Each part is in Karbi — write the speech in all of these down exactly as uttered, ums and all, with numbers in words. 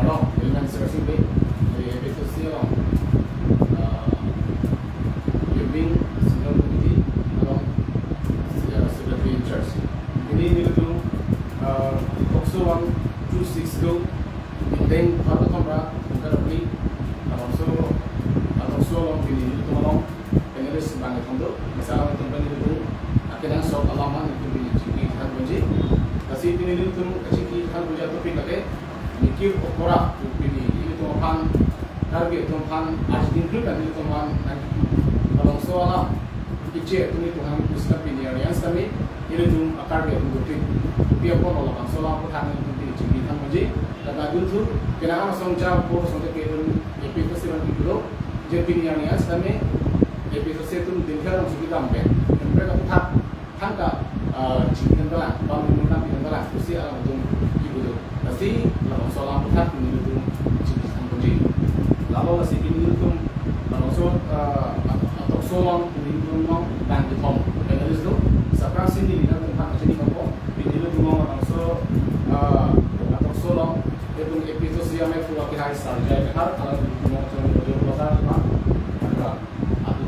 Oh, Eleven Sixteen Bay, eh, A P H L C along, ah, Youth Wing Central Committee along, eh, Secretary in Charge. Pini nelitum, ah, Tokso one two six two, Indeng Bharat Tomra, Tungkar Apli, along so, ah, Tokso along pini nelitum along, panelist bang ithong do, masa alam ithong pini nelitum, akenangsot alam an ithong pini chingki than ponji. Lasi pini nelitum chingki than ponji a-topic lake, Mikir Pokora, pini nelitum aphan, Karbi atum aphan, ajin hlu kan nelitum aphan, nang, along so alam, kiche atum nelitum aphan, pusat pini aryan sami, nelitum a-Karbi atum do pin, pi apor along so alam aphuthak nelitum pini chingki than ponji. Lapen adunthu, kena asong ja, por song te pini, A P H L C along pini do, je pini arni as kami, A P H L C atum Delhi along suki dam pen, emprek aphuthak, thangta, ah, chingki than dalang, bang nelitum nang pini dalang, pusi alangtum kipu do. Lasi, labangso alam aphuthak pini nelitum chingki than ponji. Lalo lasi pini nelitum, labangso, ah, a-, a-Tokso along, pini nelitum along, bang kethom, panelist do, sa aphrangsi neli nangtum aphan kachini kangpo, pini nelitum along labangso, ah, a-Tokso along, itum A P H L C amei phu akehai Sir J I Kathar, alanglitum along chong Rojo Plaza,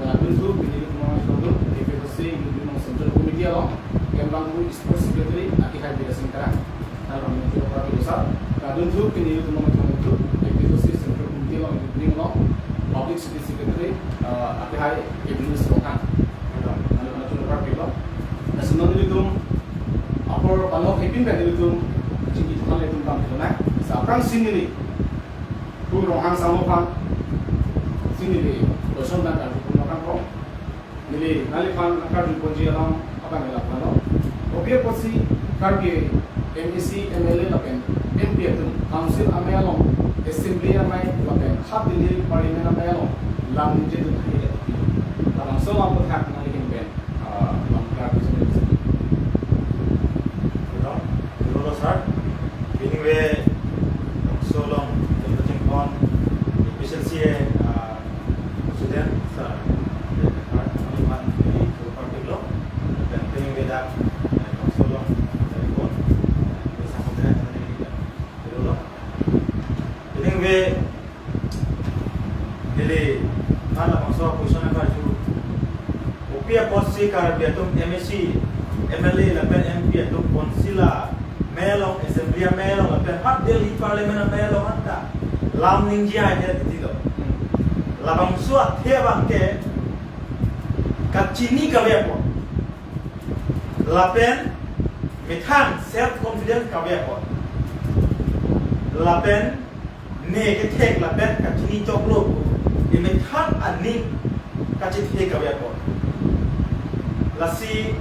adunthu, pini nelitum along chong A P H L C, nelitum along Central Committee along, kembang pu Sports Secretary, akehai Bidya Sing Terang. Alanglitum chong Rojo Plaza, adunthu, pini nelitum along chong A P H L C Central Committee along, nelitum along, Publicity Secretary, ah, akehai Eunice Ronghang. Alanglitum chong Rojo Plaza. Lasi non nelitum, apor panok hepin pen nelitum chingki than nelitum dam pilo nang. Sa aphrangsi neli, pu Ronghang Samo aphan, si neli question dan karju pun makan kong. Neli nangliphan karju ponji along abang neli aphan lo. Kopi apotsi Karbi M A C, M L A lapen M P atum, Council amei along, Assembly amei lapen half Delhi Parliament amei along, lam ningje dun hai le. Labangso alam aphuthak nangli ahin pen, ah, lam klar bisa. Hello, hello, sir. Anyway, so long, everything on, especially, uh, student, sir. Kami man, jadi, so party lo, dan anyway that, so long, very good. Bisa ko tanya tadi, hello. Anyway, neli, mana bangso question nangkarju. Kopi apotsi Karbi atum M A C, M L A lapen M P atum Council amei along, Assembly amei along lapen half Delhi Parliament amei along anta lam ningje ai ne titi lo. Labangso athe abang ke kachini kave apot. Lapen methang self confidence kave apot. Lapen ne kethek lapen kachini choklo, emethang aning kachethe kave apot. Lasi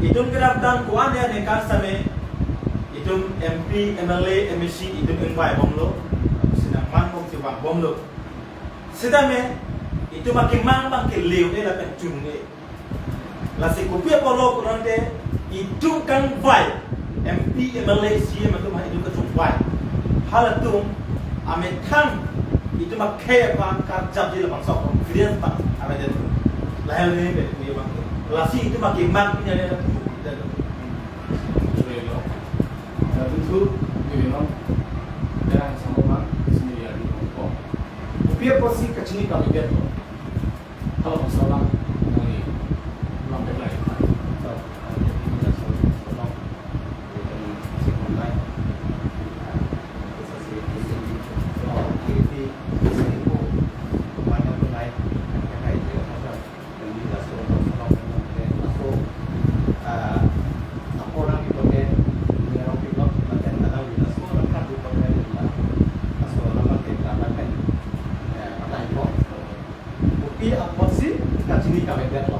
itum kedamtang ko-an ane kan same itum M P, M L A, M A C itum ingvai bomlo, sinang man bom si vang bomlo. Sitame itum akemang abang ke leu-e lapen chun-e. Lasi kopi apotlo pulote itum kangvai, M P, M L A, C E M atum ha itum kachongvai. Halatum amethang itum akhei aphan karjapji labangso confidence abang avedet. Lahai le be kuye abang. Lasi itum akemang punya le. Adunthu, neli non, Bidya Sing Terang, Samo man, sini ya di ko. Kopi apotsi kachini kavedet lo. Hello, salam. Nangli lam peklai. Kopi apotsi kachini kavedet lo.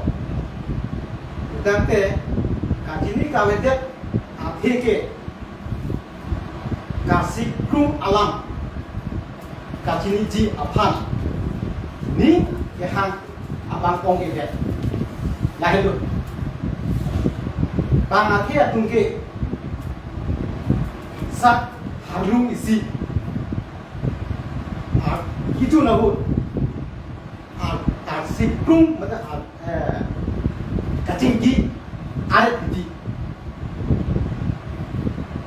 Tangte kachini kavedet athe ke kasikrung alam kachiniji aphan ning kehang abang ong-edet. Lahelo. Bang athe atum ke sak harlung isi. Ar kitu nahut. Ar, arsikrung mate ar, eh, kachingki aret di.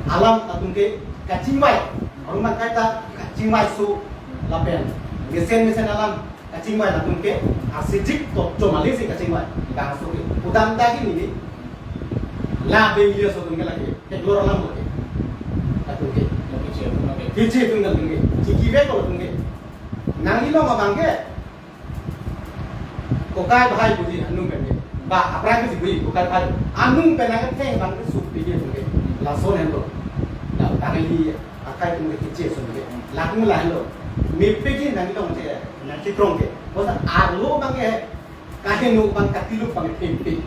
Alam atum ke kachingvai. Arum akai ta kachingvai su lapen mesen mesen alam kachingvai latum ke asijik to chomali si kachingvai bangso ke. Udam dagi neli la Bengali aso atum ke lake keklor alam lo ke. Latum ke. Kiche atum ke. Kiche atum ke latum ke. Chiki vek lo latum ke. Nangli long abang ke. Kokai bhai puji anung pen ke. Ba aphrang ke si puji kokai bhai. Anung pen nangketheng abang ke sup piji atum ke. Lason henlo. La Bengali akai atum ke kiche ason ke. Latum lahenlo. Mepik ke nangli long che nangchekrong ke. Bosa arlo abang ke. Kaheno abang katilu abang thengpi.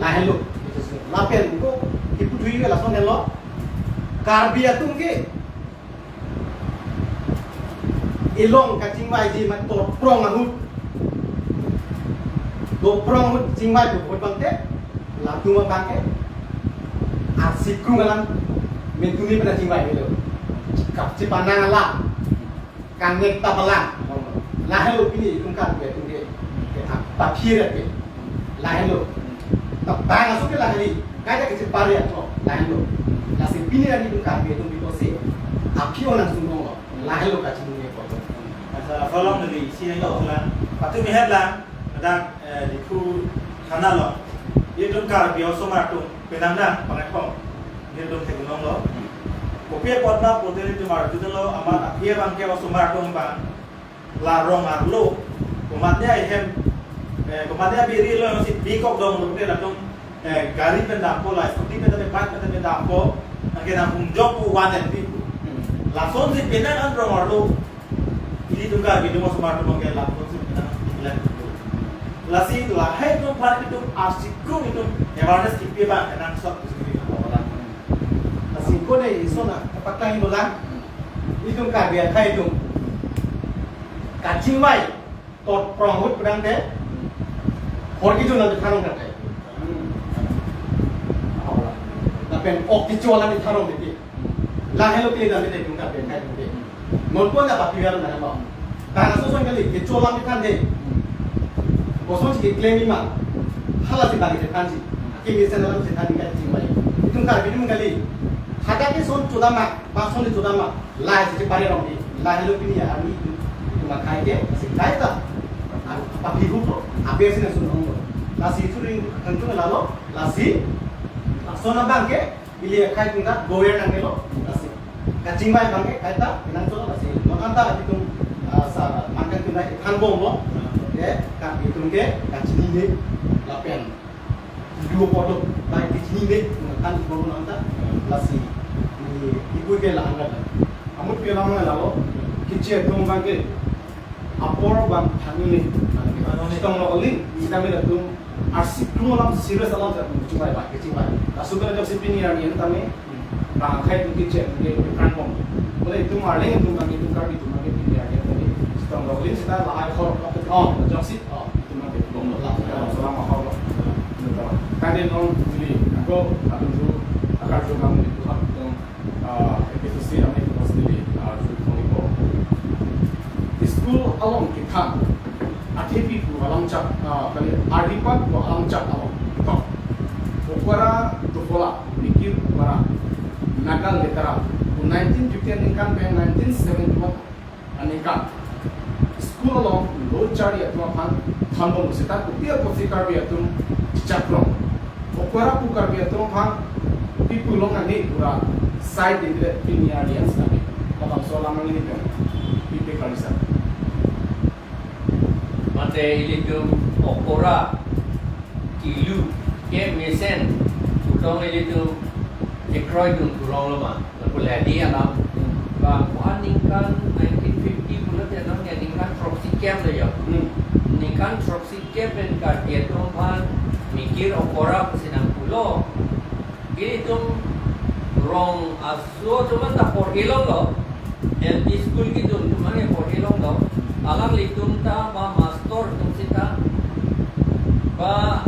Lahenlo. Lapen ko kiputhui ke lason henlo. Karbi atum ke. Ilong kachingvaiji mat toprong ahut. Toprong ahut chingvai ahut abang ke. Latum abang ke. Arsikrung alam. Metumi pen chingvai helo. Kap chipanang alam. Kanek tapalang. Lahenlo pini itum Karbi atum ke. Ke ap-, paphir ke. Lahenlo. Tabang aso ke laheli. Kaita kechipare atlo. Lahenlo. Lasi pini ani itum Karbi atum bikosi. Aphi onang sumong lo. Lahenlo kachinine koto. Asa, tolong neli, si yang tolong. Patumi headline. Ladak, eh, Diphu thana lo. Itum Karbi osomar atum penang nang pangethom. Nelitum theklonglo. Kopi apot ma pote nelitum arjudunlo, amat aphi abang ke osomar atum abang. La rong arlo. Komatne ahem, eh, komatne abiri lo si bikok dong lo ke latum, eh, gari pen dampo la, scooty pen dampo, bike pen dampo. Anke nang hungjok pu one and two. Lason si penang an rong arlo. Ilitum Karbi atum osomar atum ke lapu si penang ilan. Lasi lahai atum aphan itum arsikrung itum awareness kipi abang kenangsot pu si orang. Lasi kone isona kapatang idolang. Itum Karbi akhai itum kachingvai toprong ahut pedang te. Hor kejun nang thanong kate. Lapen ok kecho alam thanong titi. Lahenlo pini dam te itum Karbi akhai itum te. Non pon na papi alam na ba. Bang aso ason kali kecho alam than de. Koson si claim ima. Hala si bang thanji. Kimi sen alam si than kachingvai. Itum Karbi itum kali. Hadak ke son chodam ma, ba son chodam ma. Lahai si pare rong di. Lahenlo pini ya ami itum akhai ke si kaita. Papi ahut lo. Ape si nasun rong lo. Lasi itu ring tentu lalo. Lasi. Lason abang ke. Ili akhai atum ta gover nangkelo, lasi. Kachingvai abang ke kaita, pinang cholo lasi. Makanta itum, ah, sa, makan atum ta thanbom lo. Ke, ka itum ke, kachinine, lapen. Duo kodo, bai kachinine, makan bom nangta, lasi. Ni, ibu ke la angkat. Amut ke la mangal lo, kiche atum abang ke, apor abang thanine. Sitong lo oli, sitame atum, arsikrung alam serious alam ta atum chingvai ba, kachingvai. Laso ke jok si pini arni tame, bang akhai atum kiche, atum ke pran kong. Bole itum arleng atum kami atum Karbi atum kami pini arni tame. Sitong lo oli sita lahai hor, oh, jok si, oh, itum kami bom lo. Salam mahal lo. Kande non, ini, ako, atum tu, akar tu kami itu hak, ah, A P C C amei university, ah, Jui Khongripo. School along kethan, athepi pu alam chak, ah, kali, arhipat pu alam chak along. Tok. Okora Tofola, Mikir Okora, Naga Letara, nineteen fifty aningkan pen nineteen seventy-one aningkan. School along lo charli atum aphan thanbom seta kopi apotsi Karbi atum chakprong. Okora pu Karbi atum aphan pi pu long ani pura side de pini audience nani. Labangso alam nangli pen. Pipe kalisa. Mate ilitum okora kilu ke mesen putong ilitum kekroi dun kurong lo ma. Lapu ladi alam. Bang ko aningkan nineteen fifty pulo te anam ke aningkan throksi kep lo ya. Hmm. Aningkan throksi kep pen Karbi atum aphan Mikir Okora pusi nangpulo. Ilitum rong aso atum ta porhi longlo. L P school kidun atum ke porhi longlo. Alanglitum ta ba master atum sita ba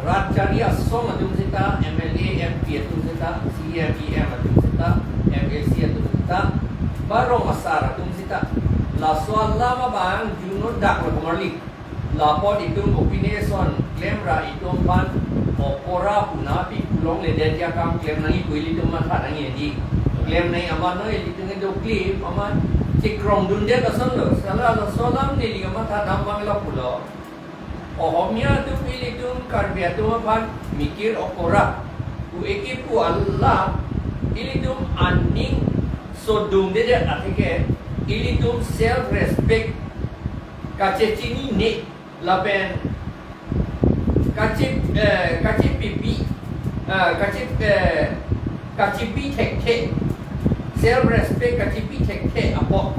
rat charli asong atum sita, M L A, M P atum sita, C E M, E M atum sita, M A C atum sita, ba rong asar atum sita. Laso alam abang junor dak lo komarli. Lapot itum opinion klem ra itum aphan okora pu na pi pu longledet akam klem nangji pu ilitum matha nangji. Lem nai amat non ilitum ke doklim amat chekrongdundet ason lo. Sala laso alam neli amat thadam abang lo pulo. Ohomia atum ilitum Karbi atum aphan mikir okora pu ekipu alam ilitum aning sodungdedet atheke ilitum self respect kachechinine lapen kache eh, kachepipi eh, kache eh, kachepi thekthe, self respect kachepi thekthe apot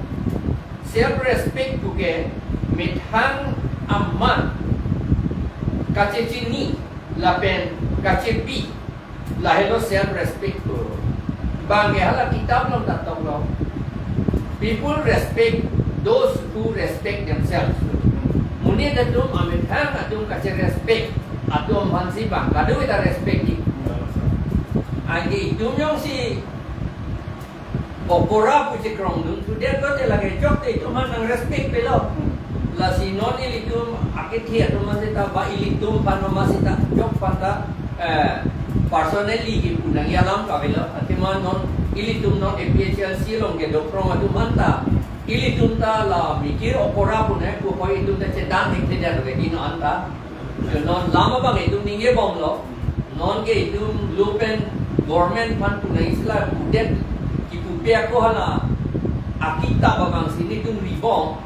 self respect puke methang amat kachechini lapen kachepi, lahelo self respect pu. Bang ke hala kitab along ta toklo, people respect those who respect themselves. Monit atum amethang atum kache respect atum aphansi bang kadokave ta respect-i. Anke itum jongsi okora pu chekrongdun sudet lote lake chokte itum aphan nang respect pelo. Lasi non ilitum akethe atum aphan seta ba ilitum aphan ma seta chok aphan ta eh, personally kipu nangji alam kavelo. Athema non ilitum non A P H L C along kedo krong atum aphan ta ilitum ta la mikir okora pu nai pu hoi itum ta chedan hekthedet lake ino anta. So non lam abang itum ningjebomlo. Non ke itum lapen government aphan pu nai sila pudet kipupe ako hala akitap abangsi nelitum ribom.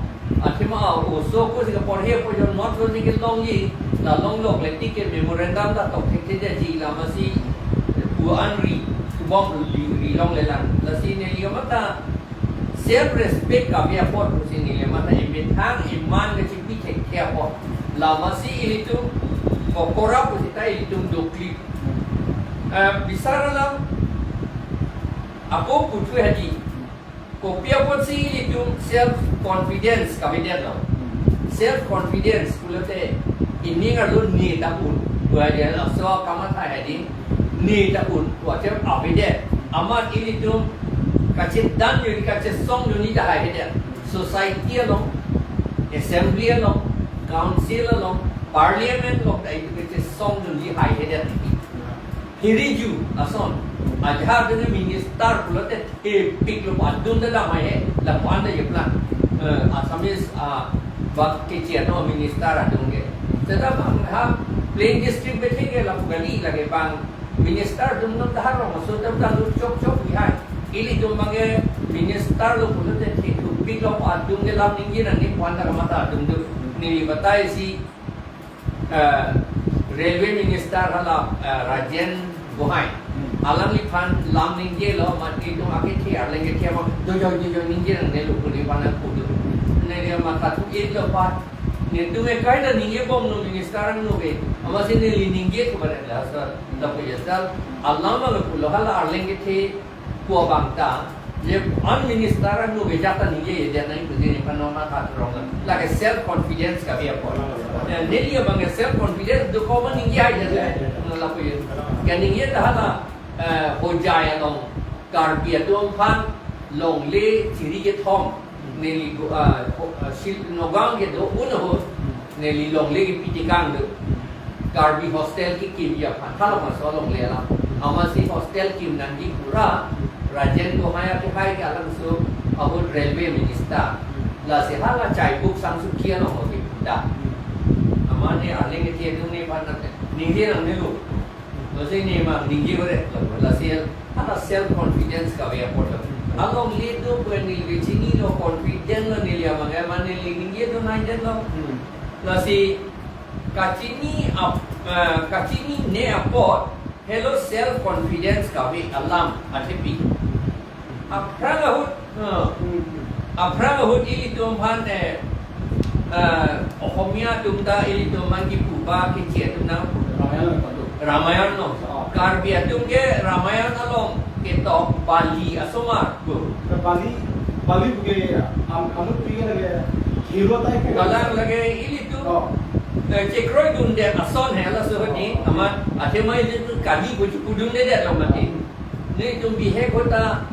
Athema oso ako si kaporhe apo jon not so si kelongji, la longlokle tik ke memorandum ta tok thekthedetji, la masi pu-an ri, subom ri, ri longlelang. Lasi neli amat ta self respect kave apot pusi neli amat ta emethang eman kachepi thekthe apot. La masi ilitum okora pusita ilitum doklim. Eh, bisar alam ako puthu hadi. Kopi apotsi ilitum self confidence kavedetlo. Self confidence pulote ining arlo ne ta un. Dua dia laso kamatha hadi ne ta un. Whatever avedet. Amat ilitum kachedan juni kachesong juni ta haihedet. Society along, assembly along, council along, parliament along ta itum kachesong juni haihedet. Hiriju ason. Ajahak dene minister pulote thepiklo, adung ta damai he, lapu-an ta jeplang. Eh, Assamese, ah, bak kechi ano minister adung ke. Seta bang ha plain district bethe ke lapu kali lake bang minister atum non ta harong aso ta ta lut chok chok ni hai. Ilitum abang ke minister lo pulote thepiklo adung ke lam ningje nang ni puan ta kamatha adung tu. Neli batai si eh, railway minister hala, eh, Rajen Gohain. Hmm. Alangliphan lam ningjelo, mati itum akethe arleng kethe abang, dojoi dojoi ningje nangnelo pu neliphan nangpulo. Neli amat ta tu-iklo pat. Netum ekai ta ningjebomlo minister angno ke. Amatsi neli ningje ke pada dasar. Lapu ajat alam abang pulo hala arleng kethe pu abang ta, je an minister angno ke ajat ta ningjejedet nang pu neliphan non matha rong. Lake self confidence kave apot. Ya, neli abang ke self confidence dokok ma ningje haidet. Lapu ajat. Kaningje ta hala, eh, Hojai along Karbi atum aphan longle chiri kethom. Neli go, ah, ho-, ah, sil-, Nagaon kedo un ahut. Neli longle kepi tekang do. Karbi hostel kekim aphan, hala maso longle alam. Amatsi hostel kim nangji pura, Rajen Gohain akehai ke alangso ahut railway minister. Lasi hala Chaibuk Sangsuki along oke da. Amat ne arleng kethe atum nephan nang ningje nangnelo. Lasi ne mang ningje bere, lasi hala self confidence kave apot lo. Alongle do pu neli chinilo, confident lo neli abang, amat neli ningjedun haidet lo. Hmm. Lasi kachini ap-, eh, kachinine apot, helo self confidence kave alam athepi. Aphrang ahut, eh, aphrang ahut ilitum aphan, eh, eh, Ohomia atum ta ilitum aphan kipu ba kechi atum nang Ramayan lo. Ramayan lo. Oh. Karbi atum ke Ramayan along ketok Bali asomar. Bali, Bali puke am-, amut pi lake hero type ke. Kalang lake ilitum. Oh. Eh, chekroidundet ason he laso hedi, oh, amat athema ilitum kali pu chepudundedet lo mati. Netum bihek ahut ta,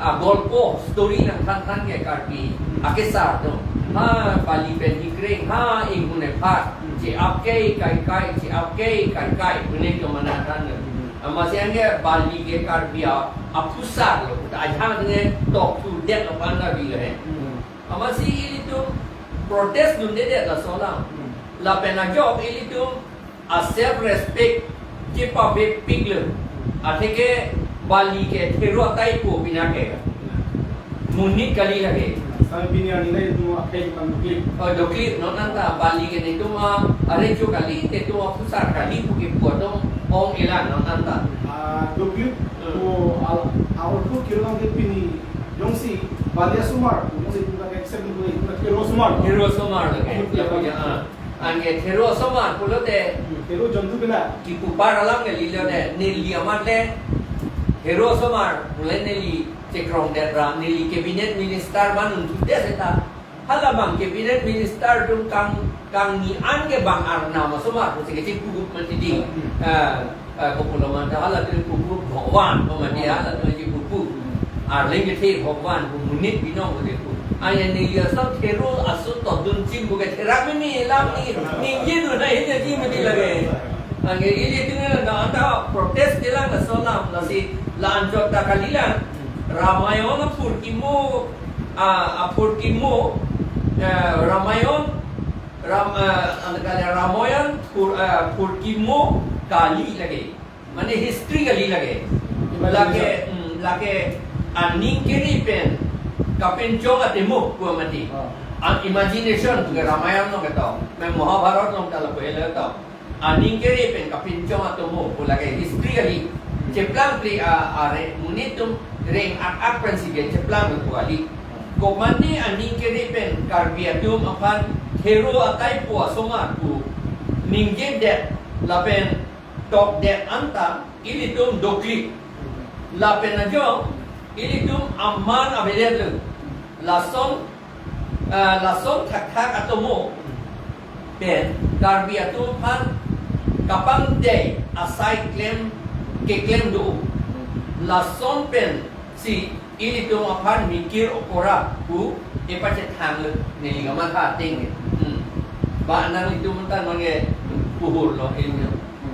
ah, golpo, story nangthan than ke Karbi akesar atum. Ha Bali pen hikreng, ha inghun ephat, che-ap ke kaikai, che-ap ke kaikai, pu netum nangthan. Amatsi anke Bali ke Karbi a-, aphusar lo, Ajahak ne tok tu det aphan ta bi le. Hmm. Amatsi ilitum protest dundedet laso alam. Hmm. Lapen ajok ilitum a self respect chepavepik le. Atheke Bali ke Thero ataipo pina ke. Monit kali lake. Sami pini arni nai tum akhei kan dukli. Oh, dukli, non anta Bali ke netum arecho kali, netum aphusar kali, puke pu atum ong-elang non anta. Ah, dukli, hmm, ko al, awal ko kirlong ke pini, jongsi Bali asomar, jongsi puta ke accept ko, puta Thero asomar. Thero asomar lake. Hmm, ya, ya, ya, ah. Anke Thero asomar pulote. Hmm, Thero jontu pila. Kipupar alam ke lilo de, neli amat le Thero asomar, pule neli chekrongdet ra, neli cabinet minister manun tu de seta. Hala bang cabinet minister atum kang, kangni an ke bang arnam asomar pusi kechipugup mati di. Hmm. Ah, ah, kopulo manta halatum pupu Bhagwan, ko mati halatum chipupu. Arleng kethe Bhagwan, pu monit binong ko depu. Aya neli asam Thero aso todun chim bu ke therak meme lam ni, ningje dun hai hin ji mati lake. Anke ilitum na anta protest kelang laso alam, lasi la-anchot ta kalilang. Ramayon aphurkimo, ah, aphurkimo, eh, Ramayon, Ram, eh, ano kali, Ramayon phur, eh, phurkimo kali lake. Mane history kali lake. Imagination. Lake, hmm, lake aning keri pen kapinchong atemo pu mati. Ah. An imagination ke Ramayon along ketok, me Mahabharat along ta lapu helo to. Aning keri pen kapinchong atemo pu lake history kali. Hmm. Cheplang pli a, are monit atum reng ak-ak pensi ke cheplang pu kali. Komane aning keri pen Karbi atum aphan Thero ataipo asomar pu ningjedet lapen tokdet anta ilitum dokli. Lapen ajok ilitum aman avedet le. Lason, ah, lason thakthak atemo pen Karbi atum aphan kapangdei asai klem keklem do. Lason pensi ilitum aphan mikir okora pu epachethang le, neli kamatha ateng ke. Hmm. Ba nang itum ta nonke puhur lo ilnya.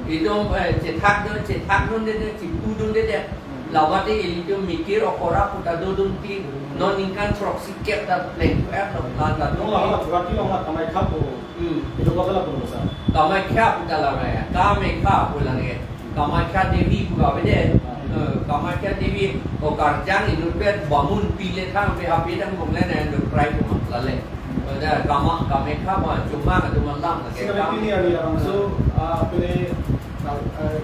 Itum, eh, chethak dun, chethak dundedet, chipu dundedet. Lawate ilitum mikir okora pu ta dodun ti. Non ningkan throksi kep ta pleng tu ep lo plan ta dun. Hala, hala, Guwahati along la Kamakhya pu. Hmm. Itu kota la pu sa. Kamakhya pu ta la ya. Kamakhya pu lake. Kamakhya Devi pu ka avedet. Ah. Eh, Kamakhya Devi, o karjang inut pen bamun pile thang pe hape thang bong le na do krai pu ma lale. Eh, da Kama, Kamakhya ba chuma ka chuma lam lake. Sika pini arni labangso, ah, pini, ah, eh,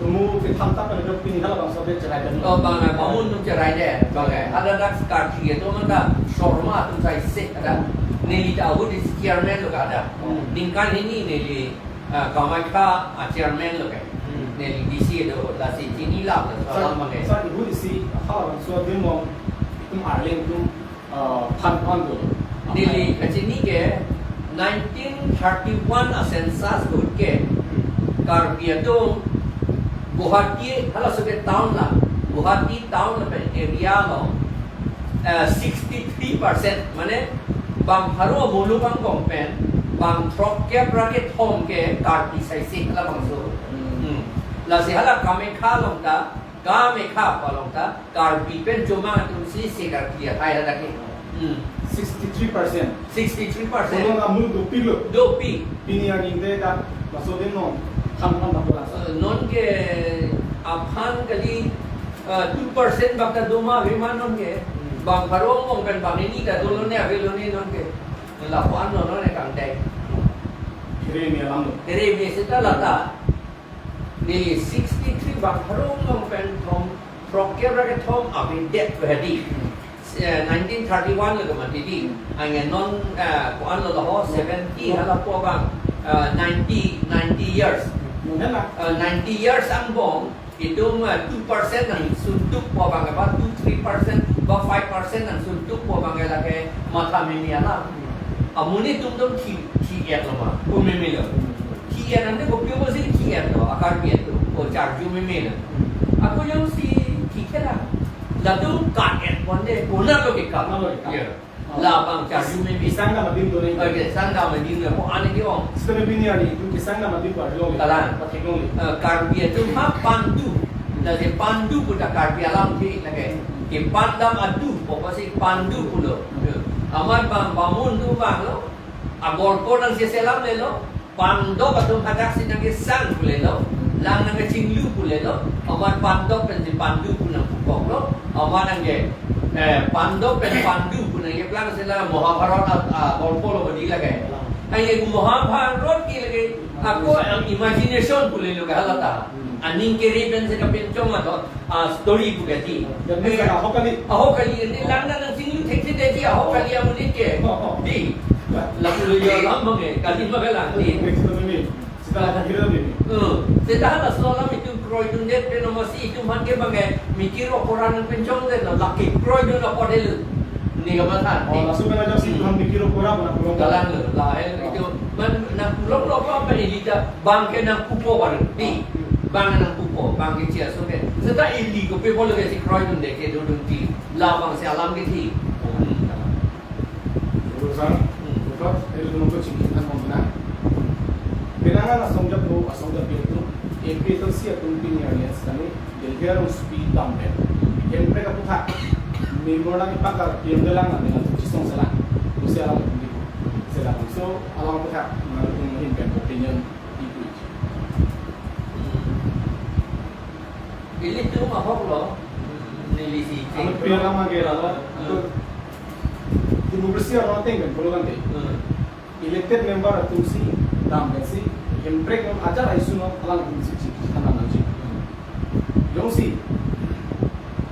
tumu ke tham ta pen do pini halabangso ke cherai dan. Oh, bang, eh, bamun atum cherai de. Bang, eh, ada dak karti itu mata Sharma atum sai se ada. Neli ta ahut isi chairman lo ka ada. Hmm. Ningkan hini neli, ah, Kamakhya, ah, chairman lo ke. Hmm. Neli D C do, lasi chini lap la, sir, salam bang ke. Sir, ahut isi halabangso adim along itum arleng atum, ah, phan phan do. Neli kachini ke nineteen thirty-one a census ahut ke, hmm, Karbi atum Guwahati halaso ke town la, Guwahati town lapen area along, eh, sixty-three percent, mane bang pharo muluk angbong pen bang throkkep ra kethom ke Karbi sai se halabangso. Hmm. Hmm. Lasi hala Kamakhya along ta, Kamakhya pu along ta Karbi pen chomang atum si se Karbi athai hadak ke. Hmm. Sixty-three percent. Sixty-three percent. Bolong amul dopik lo. Dopik. Pini arni te dak laso adim along than than ta pola sa. Eh, nonke aphan kali, eh, two percent bak ta doma ave ma nonke. Hmm. Bang pharo angbong pen bang hini ta dolo ne ave lo ne nonke. Lapu-an lo nonke kangdai. Kere me alam lo. Kere me seta lata. Neli sixty-three bang pharo angbong pen thom, throkkep ra kethom avedet Guwahati. Eh, nineteen thirty-one lo ke mati di. Anke non, eh, ko-an lo ho, seventy halapu abang, eh, ninety, ninety years. Mungkin lah. Eh, ninety years angbong, itum, eh, two percent nangsuntuk pu abang ke ba, two, three percent, ba five percent nangsuntuk pu abang ke lake matha meme alam. Amonit atum atum thi, thi-et lo ma, pu meme lo. Thi-et ante kopi apotsi thi-et lo, a Karbi atum, o charju meme lo. Ako jongsi thi-et la, latum kat-et ponte, konat lo ke kat. Konat lo ke kat. Ya. Oh. Labang charju meme. Kesang dam adim do ne. Oke, kesang dam adim do. Ko ane ke ong. Sita pini arni itum kesang dam adim pu arjulong. Kalang. Patheklong. Eh, Karbi atum ha pandu. Lasi pandu pu ta Karbi alam thi lake. Kepandam adu, pokok si pandu pulo. Amat bang bamun do vanglo. Agolpo nangselam lelo. Pandok atum hadak si nangkesang pulelo. Lang nangkechinglu pulelo. Amat pandok pen si pandu pu nangpukoklo. Amat nangke, eh, pandok pen pandu pu nangkeplang sila Mahabharat a, a, golpo lo bodi lake. Ai le Mahabharat ke lake. Ako ang imagination pulelo ke halata. Aning kere pen si kapinchong ato. Ah, story pu kati. Jadi, eh, ahok kali. Ahok kali, ini lang nangchinglu thekthe dei, ahok kali amonit ke. Oh, oh. Di. Lapu lo yo lam bang eh, kali magalang di. Next to me. Sita la kira ni. Eh, sita laso alam itum kroidundet pen amatsi itum aphan ke bang eh, mikir okoran nangpinchongdet lo, lake kroidun apot del. Ni kamatha. Oh, laso pen aja si itum mikir okoran puna pulo. Galang lo, la eh, itu, man, nangpulo lo apa, apa ini ta, bang ke nangpupo baru. Di. Bang nangpupo, bang ke chia so ke. Seta ili kopi pulo ke si kroidunde ke dodun ti. Labang si alam ke ti. Urusan, Hmm. Urusan, itu nunggu chingki kan mau menang. Penangan asong jat bo, asong jat biar tu. A P H L C atum pini alliance kami, Delhi arong speed bump eh. Hemprek aputhak. Memorandum ipakar, piang dalang, dengan chisong selang. Usia alam itu. Selang. So, alam aputhak, menurut mungkin opinion. Ilitum ahok lo, neli si Ano cheng. Pia lama ke lalo, Hmm. Democracy aron ateng kan, bolo kan te. Hmm. Elected member atum si, dam kan si, Hemprek non ajar ai suno, alang atum si, si, si, tanam nang si. Hmm. Jongsi,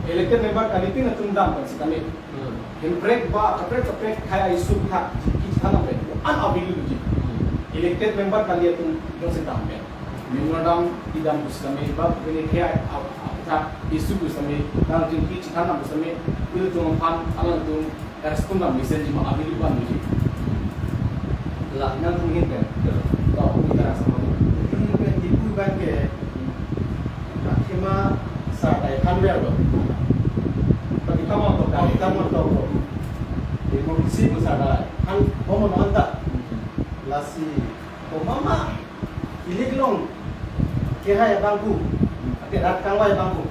elected member kalitin atum dam kan si kami. Hmm. Hemprek ba kaprek kaprek khei ai sup thak chingki chithan pen an avili luji. Hmm. Elected member kali atum jongsi dam pen. Memorandum idam pusitame ba pini khei ai ap-, ap-, thak issue pusitame nang chingki chithan pusitame ilitum aphan alangtum respond dam mesen jima avili ban luji. La. Nangtum hin pen. Ya. To, kita rasa. Nangtum hin pen ipu ban ke Akhema sa dai khan ber lo. Pati kama to, pati kama to lo. Democracy mo sa dai khan komo no anta. Lasi, ko mama, ilik long, kehai abangphu, ate rat kangvai abangphu.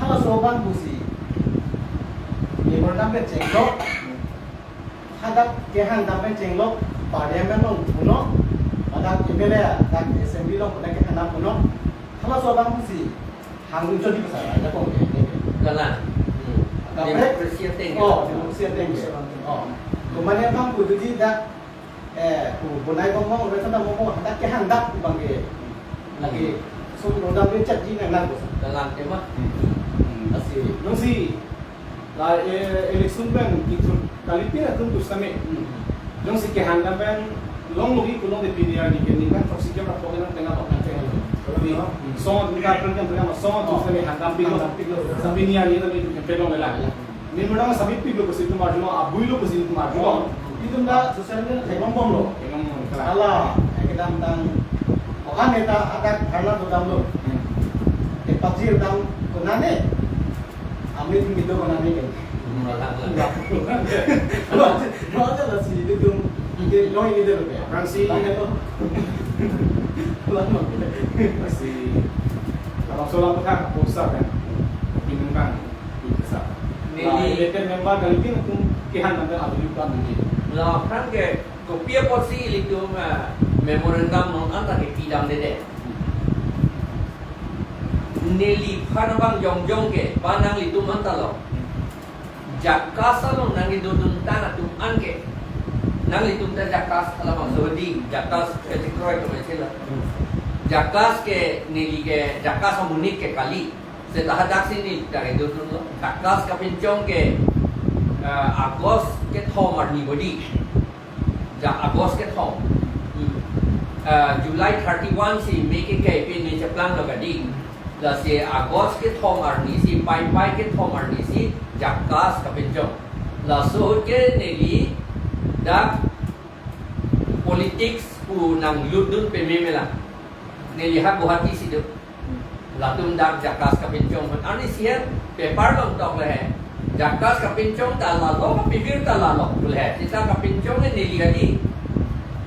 Halaso abangphu si, memorandum pen chenglo, hadak kehang dam pen chenglo, parliament along puno, hadak M L A, dak assembly along puno kehang dam puno, halaso abangphu si, hang jodi pasal, ada kong ke, ke. Kalang. Hmm. Kaprek? Democracy ateng. Oh, democracy ateng. Oh. Kemane abangphu jodi dak, eh, ku bonai bongbong, resa dam bongbong, hadak kehang dak abang ke. Lagi, so, memorandum pen chat ji nang nang bosan. Kalang tema. Hmm. Lasi. Nungsi, la, eh, election pen, itu, kalitin atum pusitame. Hmm. Jongsi kehang dam pen, long logi kulong de pini arni ke ningkan throksi kep ra pok nang tengah pok nang tengah. Di, Hmm. song atum ka pen kan tengah, song atum Oh. pusitame hang dam pik lo. Hang dam pik lo. Sa pini arni kami pen long lela. Memorandum submit pik lo pusi itum arjulo, abui lo pusi itum arjulo. Itum ta social media theklong bomlo. Theklong bomlo, kalang. Ala, ekdam tang, okan neta atak dharna dodamlo. Hmm. Epajir dam konane, amit mito konane ke. Hmm, kalang. Lo, lo aja lasi itum, ide lo ini deh lo ya. Orang si Tang lo. Lama. Si, kalau soal apa kan, pusat kan, bingung kan. Neli. Nah, elected member kalitin atum kehang dam pen abili ban nangji. La aphrang ke kopi apotsi ilitum, ah, memorandum non anta ke pidamde dei. Neliphan abang jongjong ke, ba nanglitum anta lo. JACAS along nangkedodun tang atum an ke. Nanglitum ta JACAS alabangso di, JACAS kachekroidun isi lo. JACAS ke neli ke, JACAS amonit ke kali. Seta hadak si neli ta kedodunlo. JACAS kapinchong ke, eh, August kethom arni bodi. Ja, August kethom. Hmm. Eh, July thirty-one si me ke kei pini cheplanglo kadi. Lasi August kethom arni si, Pai Pai kethom arni si, JACAS kapinchong. Laso ahut ke neli dak politics pu nanglutdun peme mela. Neli ha Guwahati si do. Latum dak JACAS kapinchong pon. Arnisi hem paper along tok le he. JACAS kapinchong ta lalo, kapibir ta lalo pu le he. Seta kapinchong ke neli kali.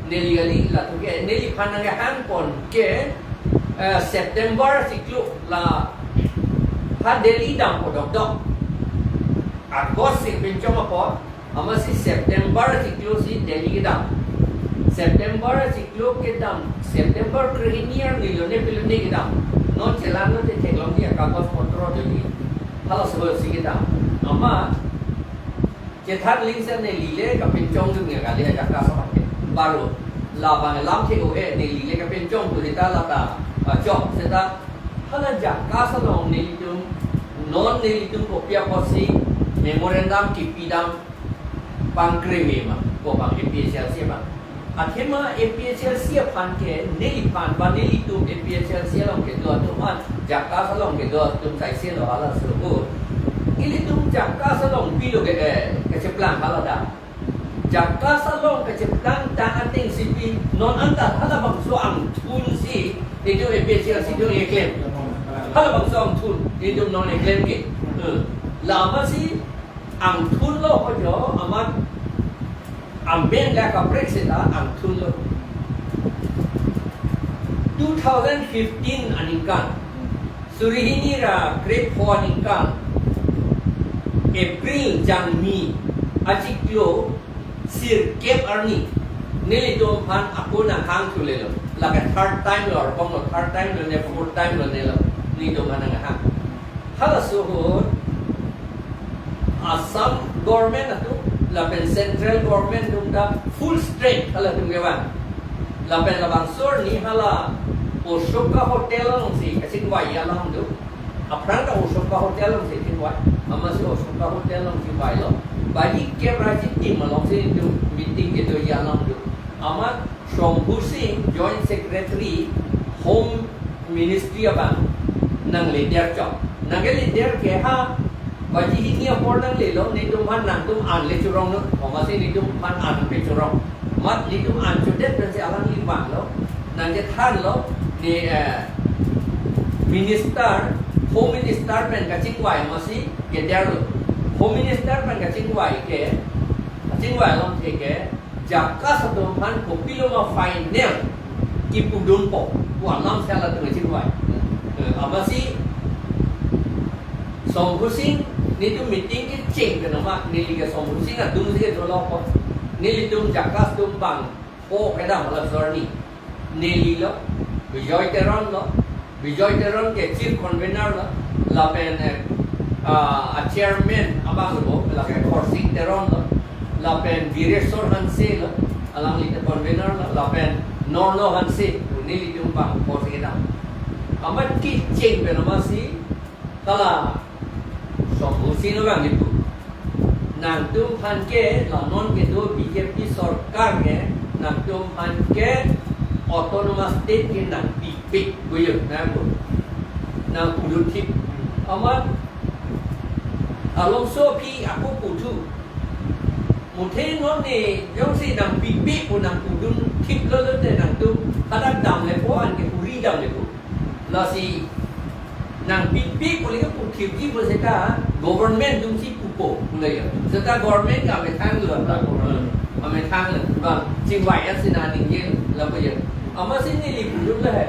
Neli kali latum ke, neliphan nangkehang pon ke, eh, September siklo la Ha Delhi dampo dokdok. August si pinchong apot, amatsi September achiklo si Delhi kedam. September achiklo kedam, September krehini arni lone pilone kedam. Non chelang lote theklongji, akagos potro Delhi. Halaso si kedam. Amat chethan ling si neli le kapinchongdun nge kali, ajak kaso pakai. Baru labang lam the o e, neli le kapinchongdun seta lata, ah, chok seta. Hala JACAS along nelitum, non nelitum kopi apotsi memorandum kipidam, pangkreme ma, ko bang A P H L C bang. Athema A P H L C aphan ke, neliphan ba nelitum A P H L C along kedo atum an, JACAS along kedo atum kaise lo halaso. Ilitum JACAS along pilo ke, eh, kacheplang hala da. JACAS along kacheplang ta ateng sipi non anta halabangso angthun si itum A P H L C itum keklem. Halabangso angthun itum non keklem ke. Eh, la amatsi angthun lo ho jo, amat amen la kaprek seta angthun lo. Two thousand fifteen aningkan, suri hini ra krepho aningkan, April jangmi achiklo sirkep arni, nelitum aphan ako nanghang thulelo. Lake third time lo, arpong lo, third time lo ne, fourth time lo ne lo, nelitum aphan nanghang. Halaso ahut Assam government atum lapen central government atum ta full strength halatum kevang. Lapen labangso arni hala Ashoka Hotel alongsi kachingvai alam do. Aphrang ta Ashoka Hotel alongsi chingvai. Amatsi Ashoka Hotel alongsi vailo. Baji kevra ji team alongsi itum meeting kedoji alam do. Amat Shambhu Singh, Joint Secretary, Home Ministry abang nangle der chok. Nangle der ke ha, baji hini apor nanglelo, nelitum aphan nangtum an le chorong lo, amatsi nelitum aphan an pe chorong. Mat nelitum an chodet pensi alangli vanglo. Nangchethanlo, ne, eh, minister, Home Minister pen kachingvai amatsi kederlo. Home Minister pen kachingvai ke, kachingvai along the ke, JACAS atum aphan kopilo ma final kipudunpo pu alam si halatum kachingvai. Eh, amatsi Shambhu Singh nelitum meeting kecheng pen amat neli ke Shambhu Singh adung si kedolo apot, nelitum JACAS atum bangpho kedam halaso arni. Neli lo, Bijoy Teron lo, Bijoy Teron ke chief convener lo, lapen, eh, ah, a chairman abang lo, lake Khorsing Teron lo, lapen Bireswar Hanse lo, alangli ta convener lo, lapen Norno Hanse, nelitum bangpho si kedam. Amat kecheng pen amatsi, hala Shambhu Singh abang ipu, nangtum aphan ke, la non kedo B J P sorkar ke, nangtum aphan ke autonomous state ke nangpipe, buyo, nangpu, nangpudun thip. Amat alongso aphi ako puthu. Muthe non ne jongsi nangpipe pu nangpudun thip lo lote nangtum hadak damlepo, anke huri damlepo. Lasi nangpipe pu le ke puthipji pu seta government atumsi pupo pu le ya. Seta government ke amethang lo, amethang lo. Bang chingvai asi nangning je lapu ya. Amatsi neli pudun le he.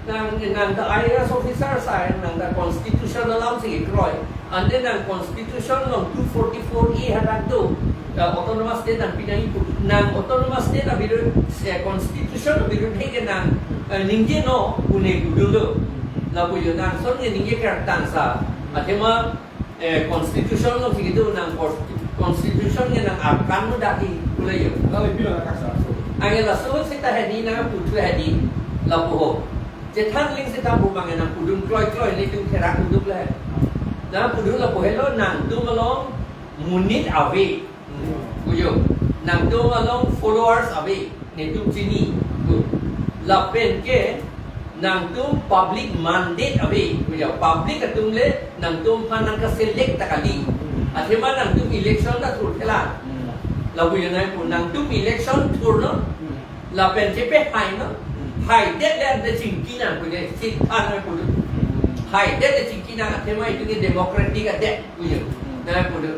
Nang, nang ta I A S officer sai, nang ta constitution alam si kroi. Ante nang constitution along two forty-four A hadak do, eh, autonomous state nangpi nangji pu. Nang autonomous state abirudh, eh, constitution abirudh he ke nang, eh, ningje non pu ne pudun lo. Lapu yo nang ason ke ningje kertang sa. Athema, eh, constitution alongsi kedo nang cons-, constitution ke nang arkan muda ki pu le yo. Lalu pilo na kaksa so. Anke laso seta hedi nangputhu hedi lapu ho. Chethan ling seta pu bang nangpudun kloi kloi nelitum therak duk le. Nangpudun lapu helo nangtum along monit ave. Buyo. Nangtum along followers ave. Netum chini. Lapen ke nangtum public mandate ave. Buyo. Public atum le nangtum aphan nangkaselect ta kali. Athema nangtum election ta thurthelang. Lapu yo nangpu nangtum election thurnon. Lapen chepe hai non, haidet le ante chingki nang pu ne, chingki nang pu ne. Haidet le chingki nang, athema itum ke democratic adet pu ne. Nang pu ne.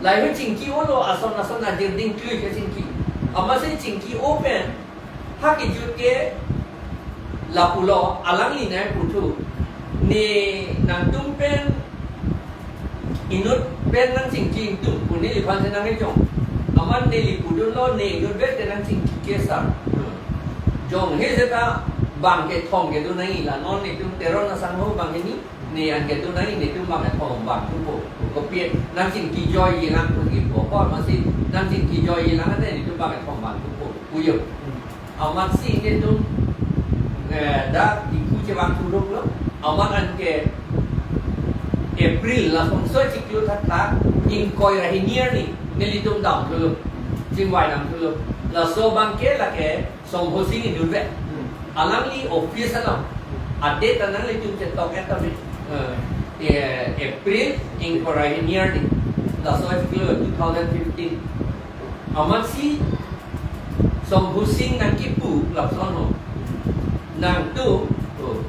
Lahai chingki-o lo, ason ason ajirding klui ke chingki. Amatsi chingki-o pen ha kejut ke lapulo, alangli nangputhu. Ne nangtum pen inut pen nangchingki ingtung pu neliphan si nangkejong. Amat neli pudunlo ne inut vet ke nangchingki ke sar. Jong he seta bang kethom kedo nangji la non netum Teron asangho bang hini ne an kedo nangji netum bang kethom bang thupo. Kopi nangchingki joijelang pu kipu. Apor masi nangchingki joijelang ante netum bang kethom bang thupo. Puyo. Amatsi netum, eh, dak Diphu chevang thuruklo, amat anke April la songso chiklo thakthak ingkoi ra hini arni nelitum damthulo, chingvai damthulo. Laso abangke lake Shambhu Sing inut vet. Alangli office along. Ade ta nanglitum chetok et tame. Eh, eh, April ingkoi ra hini arni. Laso chiklo two thousand fifteen. Amatsi Shambhu Sing nangkipu lapuson ho. Nangtum, oh,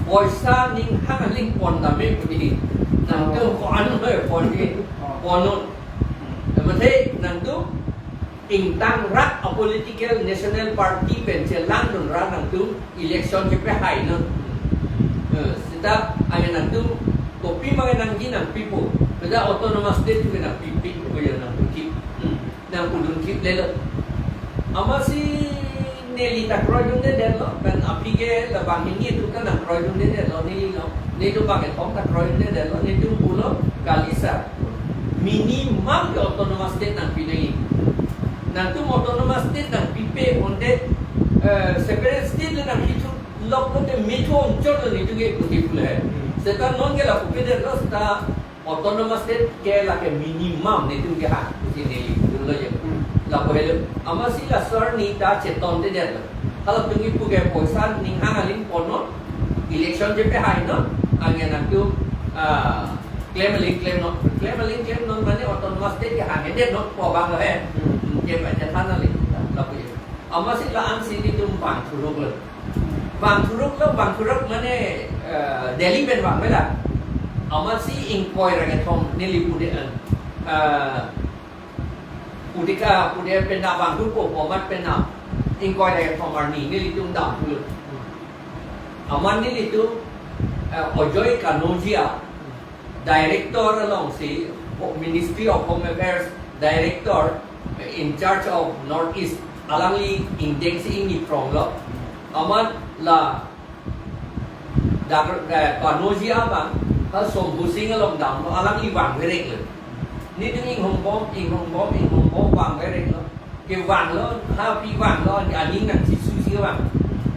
poisa ning hang aling pon tame pu di. Nangtum ko-an ho pon di. Ponnon. Amathe nangtum ingtang rat a political national party pen chelangdun ra nangtum election chepehainon. Eh, seta anke nangtum kopima ke nangji nangpipo. Pada autonomous state ke nangpipo ya nangtum kip. Hmm. Nangpudun kip lelo. Amatsi neli ta kroidundedetlo, pen aphi ke labang hini atum ta nangkroidundedetlo, nelilo. Netum bang kethom ta kroidundedetlo, netum pulo kali sar. Minimum ke autonomous state nangpi nangji. Nangtum autonomous state nangpipe ponte, eh, separate state le nangpithu lok lote methu onchot lo netum ke puti pule. Hmm. Seta non ke lapu pedetlo seta autonomous state ke lake minimum netum kehang pusi neli dunlo je. Hmm. Lapu helo. Amatsi laso arni ta chetontedetlo. Halatum kipu ke poisa ning hang aling ponnon, election chepehainon, anke nangtum, ah, klem aling klemnon. Klem aling klemnon mane autonomous state kehangdetnon pu abang lo he. Hmm. Kepachethan aling. Lapu je. Amatsi la-ansi netum vang thuruklo. Vang thuruklo, vang thuruk mane, eh, Delhi pen vang mela. Amatsi ingkoi ra kethom neli pudet an. Eh, pudika, pudet pen na vang thupo, amat pen na. Ingkoi ra kethom arni nelitum damthulo. Amat nelitum, eh, Ajoy Kanodia, Director alongsi, Ministry of Home Affairs Director, in charge of North East, alangli ingdengsi ingni pronglo. Amat la Doctor, eh, Kanodia abang, ha Shambhu Sing along damlo, alangli vangverek lo. Netum inghongbom, inghongbom, inghongbom vangverek lo. Kevanglo, ha pi vanglo, aning nangchisusi vang.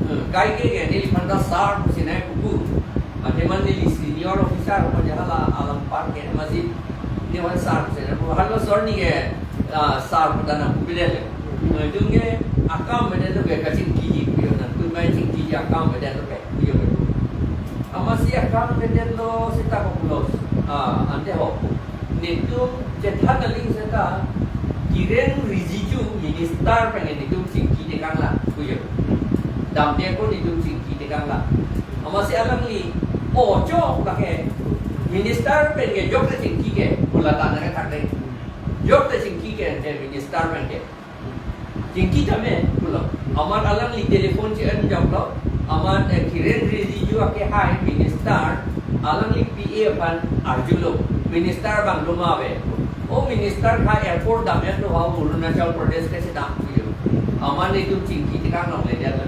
Eh, kaike ke, neliphan ta sar pusi nai pupu. Ateman neli senior officer, punya hala alam park ke, masih ni wan sar pusi nai pupu. Halaso arni ke, ah, sar puta nangpupidet le. Eh, jung ke akam medet lo ke kachingkiji, puyo nangtum mai chingkiji akam medet lo ke. Iyo, betul. Amatsi akam medet lo seta kopulos. Ah, ante ho. Netum chethan aling seta Kiren Rijiju minister pen netum chingki tekanglang. Iyo. Damde ko netum chingki tekanglang. Amatsi alangli, oh, chok lake minister pen ke jokte chingki ke, pulata nangkethakde. Jokte chingki ke, ante minister pen ke. Chingki tame pulo. Amat alangli telephone che-en joklo. Amat, eh, Kiren Rijiju akehai minister alangli P A aphan arjulo. Minister abang doma ave. O minister ha airport damya to ha Arunachal Pradesh ke sedang puyo. Amat netum chingki tekang nongle dia lo.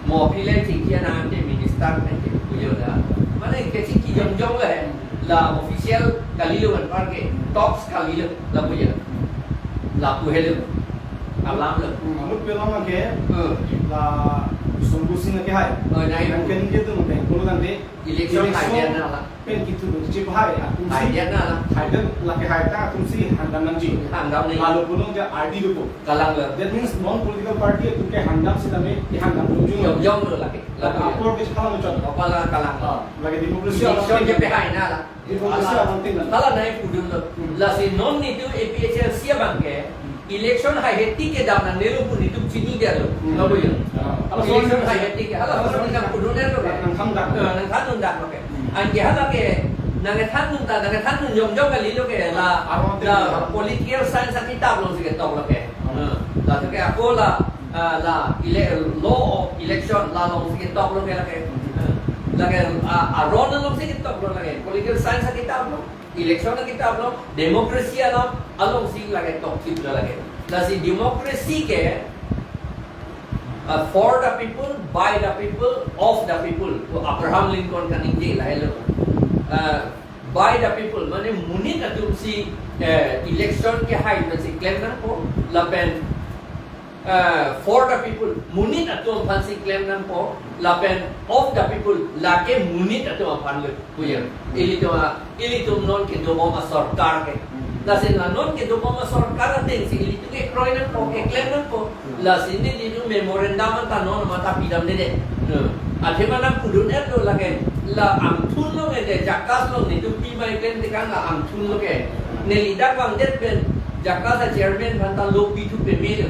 Mo aphi le chingki anang ante minister ante puyo da. Mane kechingki jongjong le la official kalilo anpar ke talks kalilo lapuyo. Lapu helo. Alam lo. Hmm, amut pelong ke, hmm, la Shambhu Sing akehai. Oh, nai. Yang kening ke tu nang peng puluh tangte. Election, election haidiat na la. Pen kitu chip hai atumsi. Haidiat na la. Haidiat lake hai ta atumsi hangdam nangji. Hangdam nangji. Lalu punong dia R D lupo. Kalang lo. That means non political party atum ke hangdam sitame, di hangdam tunjung lo. Jongjong lo lake. Lake apor ke salah muncul. Apa la kalang lo. Ah, lake demokrasi. Election alam chepehai na la. Demokrasi alam tinggal. Hala nai pudunlo. Hmm. Lasi non netum A P H L C abang ke, hmm, election haihe tik ke dam nangnelo pu netum chinidetlo. Hmm. Lapuyo. Ah. Election haihe tik ke. Hala, hala, hala nangpudunlo ke. Nangthandun. Eh, nangthandunlo ke. Hmm. Anke hala ke, nangthandun ta, nangthandun jongjong kalilo ke la, aron la tinggal. Political science akitap alongsi ketoklo ke. Hmm. Eh, laso ke ako la, ah, la ele-, law of election la alongsi ketoklo ke lake. Hmm. Eh. Lake, a, aron alongsi ketok lo lake. Political science akitap lo, election akitap lo, democracy alam alongsi lake tokthip lo lake. Lasi democracy ke, uh, for the people, by the people, of the people. To Abraham Lincoln kaningje lahelo. Uh, by the people, mane monit atumsi, eh, election kehai pensi klem nangpo, lapen, eh, for the people, monit atum aphansi klem nangpo, lapen of the people, lake monit atum aphan lo, puya. Ilitum a, ilitum non kedobom asorkar ke. Lasi la non kedobom asorkar atengsi ilitum kekroi nangpo, keklem nangpo. Lasi nelitum memorandum anta non mata pidamde de. Hmm. Athema nangpudun-et lo lake, la angthun lo nge de, JACAS lo nelitum pimai klem tekang la angthun lo ke. Neli dak vangdet pen JACAS a chairman aphanta lo pithu peme lo.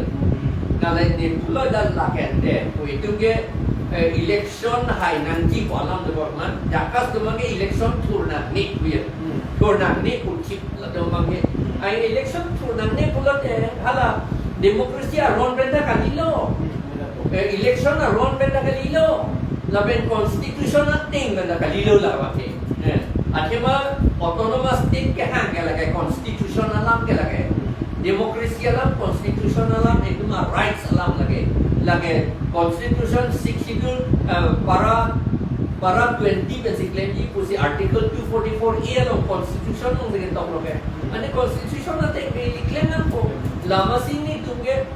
Nalai ne pulo dan lake de. Pu itum ke, eh, election hai nangji pu alam dobor man. JACAS atum abangke election thur nangne puya. Hmm. Thur nangne puthip latum abangke. Ai election thur nangne pulote hala democracy aron pen ta kalilo. Eh, election aron pen ta kalilo. Lapen constitution ateng pen ta kalilo la abangke. Eh, athema autonomous state kehang ke lake, constitution alam ke lake. Democracy alam, constitution alam, itum a rights alam lake. Lake constitution six schedule, eh, para, para twenty pensi klemji pusi article two forty-four A along constitution alongsi ketok lo ke. Ane constitution ateng ke ili klem nangpo. Lamasi nelitum ke,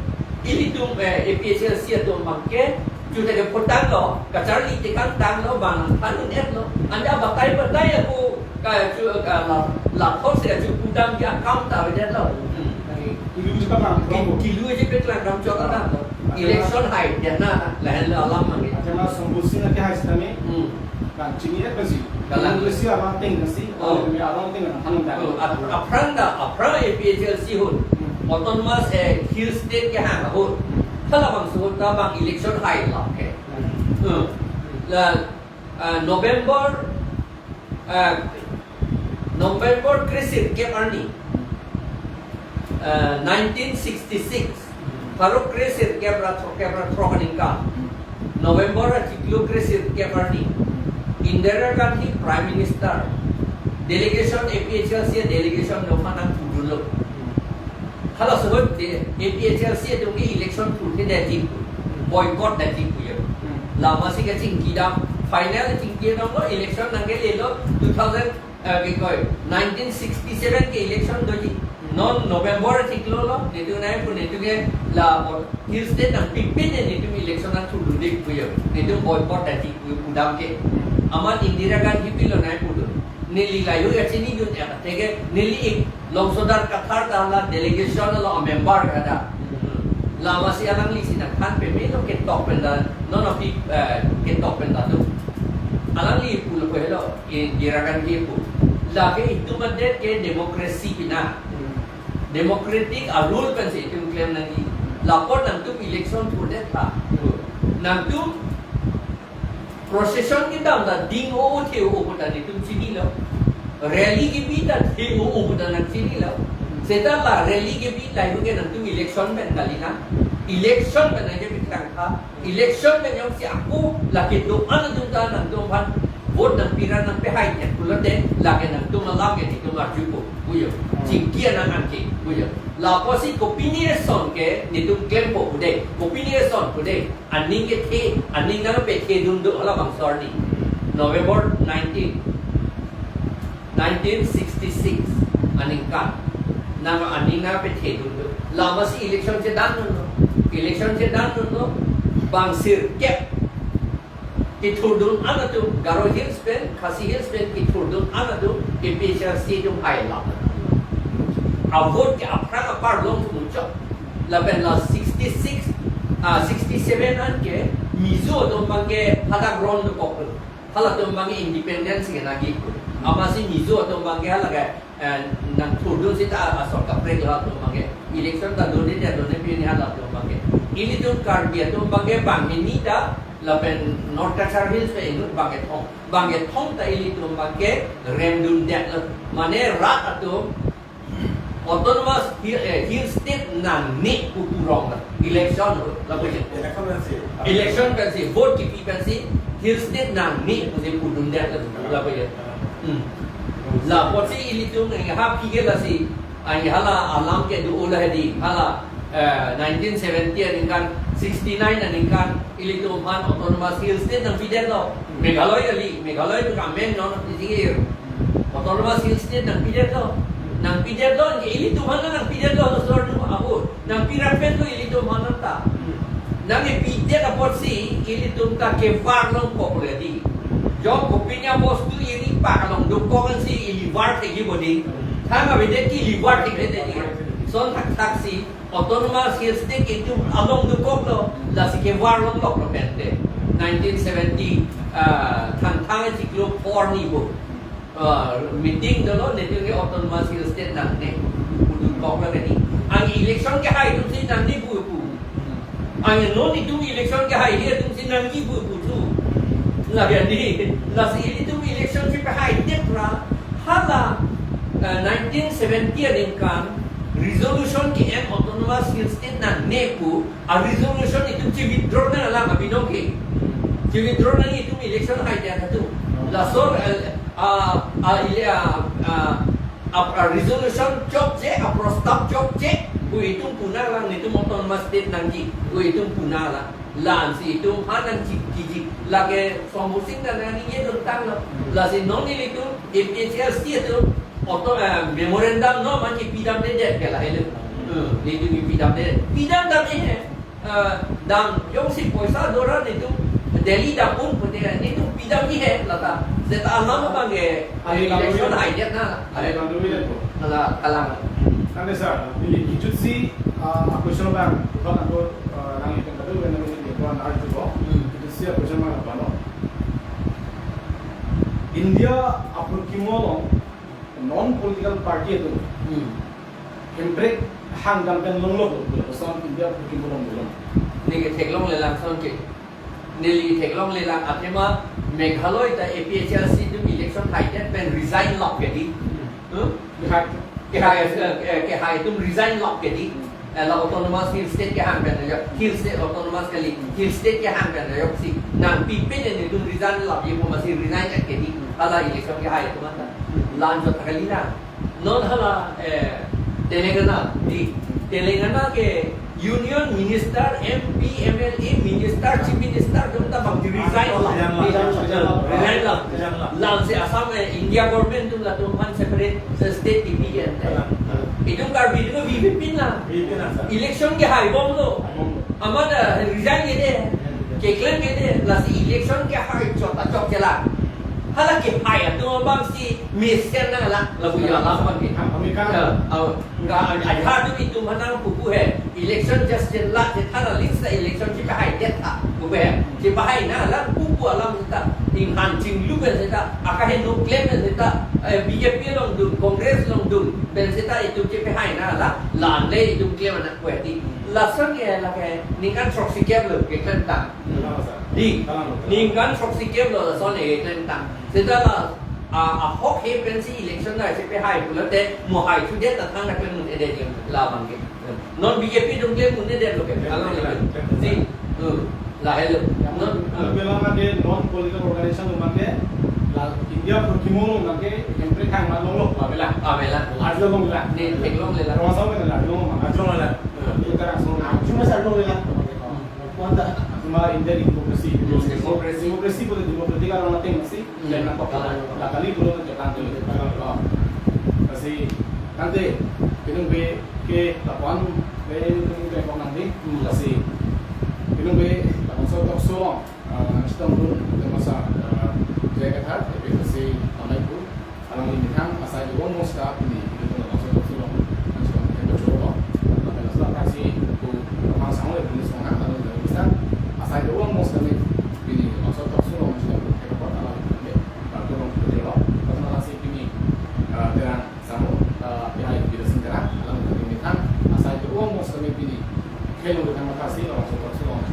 ilitum, eh, A P H L C atum abangke, chute ke putang lo, kacharli tekang tang lo, bang than un-et lo. Anda batai batai ako, ka chu, ka la, la thok se chu putang dia kam ta vedet lo. Hmm. Kilu je paklang, ki-, kilu je paklang ram chot na lo. Election hai dia na, lahenlo alam mane. Athema Sombul Sing ake hai sitame. Hmm. Kan chini-et pensi. Kalang. Congress aron ateng pensi. Oh. Aron ateng kan thanung dan. Oh, ap-, aphrang da, aphrang A P H L C ahut. Hmm. Autonomous, eh, Hill State kehang ahut. Hmm. Halabangso ahut ta bang election hai lo ke. Hmm. Hmm. La, ah, November, ah, November kresirkep arni, ah, nineteen sixty-six, pharo kresirkep ra throk, kep ra throk aningkan, November achiklo kresirkep arni, Indira Gandhi Prime Minister, delegation, A P H L C delegation atum aphan nangpudunlo. Halaso ahut de A P H L C atum ke election thurthedetji pu, boycott detji pu ya. Hmm. Lamasi kachingki dam, final chingki damlo, election nangkelelo two thousand, eh, ke koi, nineteen sixty-seven ke election doji. Non November achiklo lo, netum nai pu netum ke la Hill State nangpipin ne netum election nangthurdunde pu ya. Netum boycott detji pu, pu dam ke. Amat Indira Gandhi pilo nai pudun. Neli layo ya chinidun ya, teke neli ik Longsodar Kathar ta la delegation lo a member kada. Lamasi alanglisi nangthan peme lo ketok pen ta, non api, eh, ketok pen ta tu. Alangli pulo ko helo, Indira Gandhi pu. Lake itum adet ke democracy pina. Democratic a rule pensi itum klem nangji. Lapu nangtum election thurdet tha. Nangtum procession kedam ta ding-o-o the-o-o pu ta netum chinilo. Rally kebi ta the-o-o pu ta nangchinilo. Seta la rally kebi lahai pu ke nangtum election pen kali na. Election pen nangkepi tangka. Election pen jongsi ako lake do-an atum ta nangtum aphan vote nangpi ra nangpehai ya pulote lake nangtum alam ke netum arjupo. Puyo. Hmm. Chingki anang anke. Puyo. Lapusi kopine ason ke netum klempo pu de. Kopine ason pu de. Aning kethe, aning nangpethedun do halabangso arni. November nineteen, nineteen sixty-six aningkan. Nang aning nangpethedun do. Lamasi election chedandunlo. Election chedandunlo. Bang sirkep kethurdun-an atum, Garo Hills pen, Khasi Hills pen kethurdun-an atum, A P H L C atum hai lo. A vote ke aphrang apar long muchot. Lapen la sixty-six, ah, sixty-seven an ke Mizo atum abangke hadak ron dokok lo. Halatum abangke independence ke nagi. Amatsi Mizo atum abangke hala ke, eh, nangthurdun seta asor kaprek lo halatum abangke. Election ta done dia done pini halatum abangke. Ilitum Karbi atum abangke bang hini ta lapen North Cachar Hills pen inut bang kethom. Bang kethom ta ilitum abangke remdundet lo. Mane rat atum Autonomous Hill, eh, Hill State nangne pu purong ta. Election lo, lapu je. Election pensi. Election pensi, vote kipi pensi, Hill State nangne pusi pudundet la, la paya. Hmm. La apotsi ilitum nang ha phi ke lasi, ang hala alam kedo-o la hedi, hala, eh, nineteen seventy aningkan, sixty-nine aningkan, ilitum aphan Autonomous Hill State nangpidetlo. Meghalaya kali, Meghalaya tu kamen non isi. Autonomous Hill State nangpidetlo. Nangpidetlo, anke ilitum aphan nangpidetlo, laso atum abu. Nangpi rapet lo ilitum aphan ta. Nangpidet apotsi ilitum ta kevar longkok le di. Jo kopinya bostu iri pak along dokok ansi ilivar thekji bodi. Thang avedet ke ilivar thekji bodi. Lason thakthaksi Autonomous Hill State itum along dokoklo, lasi kevar longloklo pente. Nineteen seventy, ah, Thangthang achiklo four ni bo. Ah, meeting dolo, netum ke Autonomous Hill State nangne pu dokoklo kedi. Ang election kehai atumsi nangne pu pu. Ang non itum election kehai atumsi nangji pu pu tu. Lagi di, lasi ilitum election chepahaidet ra, hala, eh, nineteen seventy aningkan resolution ke-en Autonomous Hill State nangne pu, a resolution itum che-withdraw nanglang abinong ke. Che-withdraw nang itum election haidet atum. Lason, eh, a, a, ile, a, a, a, a resolution chokche, a prostab chokche, pu itum pu nanglang, netum Autonomous State nangji, pu itum pu nanglang. La-ansi itum aphan nangchikiji, lake Sombor Sing ta nangning ye dun tanglo. Lasi non ilitum A P H L C atum auto, eh, memorandum non man kipidamdedet ke lahelo. Hmm, ilitum kipidamdedet. Pidam dam he. Eh, dam jongsi poisa do ra netum Delhi dam un pute netum pidam he lata. Seta alam abang ke, eh, election haidet na. Ale bandu bile ko. Ala kalang. Ante sir, ili kijutsi, ah, a question abang, bukan aku, ah, nang itu kadu, nang itu kadu, nang itu kadu. Hmm. Kijutsi a question abang apa no? India apor kimo along non political party atum. Hmm. Hemprek hang dam pen longlok lo, lason India apor kimo along longlok. Neke theklonglelang lason ke. Neli theklonglelang athema Meghalaya ta A P H L C atum election haidet pen resign lap ke di. Hmm. Hmm? Kehai. Kehai, eh, eh, kehai atum resign lap ke di. Eh, la Autonomous Hill State kehang pen ajok, Hill State Autonomous kali, Hill State kehang pen ajoksi nangpipe netum resign lapji pu masi resign ke di. Hala election kehai atum anta. La-anchot ta kali na. Non hala, eh, Telangana di. Telangana ke Union Minister, M P, M L A, Minister, Chief Minister atum ta bang resign lap. Resign lap. Resign lap. Resign lap. La-ansi Assam, eh, India government atum latum aphan separate state kipi ke ante. Itum Karbi atum ke bibipin la. Bibipin la, sir. Election kehai bomlo. Bomlo. Amat, eh, resign kede. Resign kede. Keklem kede. Lasi election kehai chot ta chokche la. Hala kehai atum abangsi mesen nanglang, lapu ya alam abang ke. Kami kan. Ya, au. Nangka ajahak atum itum aphan nangpupu he. Election just jen la je thana list ta election chepahaidet tha. Pupu he. Chepahai nanglang pupu alam seta. Inghan chinglu pen seta. Akaheno klem pen seta. Eh, B J P along dun, Congress along dun. Pen seta itum chepahai nanglang. La-an le itum klem anak kueti. Lason ke lake ningkan throksi kep lo keklem tang. Di. Ningkan throksi kep lo lason ke keklem tang. Seta la, a, ahok he pensi election nangchepahai pulote mo hai chudet ta thang nangklem un-edet labang ke. Non B J P atum klem un-edet lo ke. Alang le. Di. Hmm. Lahelo. Non, ah. Hala abang ke non political organization abang ke la India apor kimo along abang ke Hemprek hang ma longlok abela. Abela. Arjulong abela. Ne theklonglelang. Rong asam ke la arjulong ma. Arjulong abela. Hmm. Ini sekarang semua. Cuma satu abela. Hmm. Kuanta. Cuma India di demokrasi. Hmm, demokrasi. Demokrasi pu demokratik arong ating masih. Hmm. Dan nampak la kali pulo na Japan tu. Oh. Masih nanti pinung be ke lapuan be pinung be kok nanti. Hmm. Masih pinung be lapuan so tok so long. Ah, nangchetongdun, masa, ah, J I Kathar, A P H L C amei pu, alangli methang, asai do-ong mos ta pini, pini pun langsung talk show along, nangchetong, nangchetong talk show along, lapen laso aphrangsi, pu, aphrang sanglo, pini song hang, lalu dari bisa, asai do-ong mos ta pini, langsung talk show along, nangchetong, nangchetong, alangli, ah, tolong, tolong, lapen laso aphrangsi pini, ah, terang, Samo, eh, pihai Bidya Sing Terang, alang kami methang, asai do-ong mos kami pini. Khelo kami thang matha si, langsung talk show along.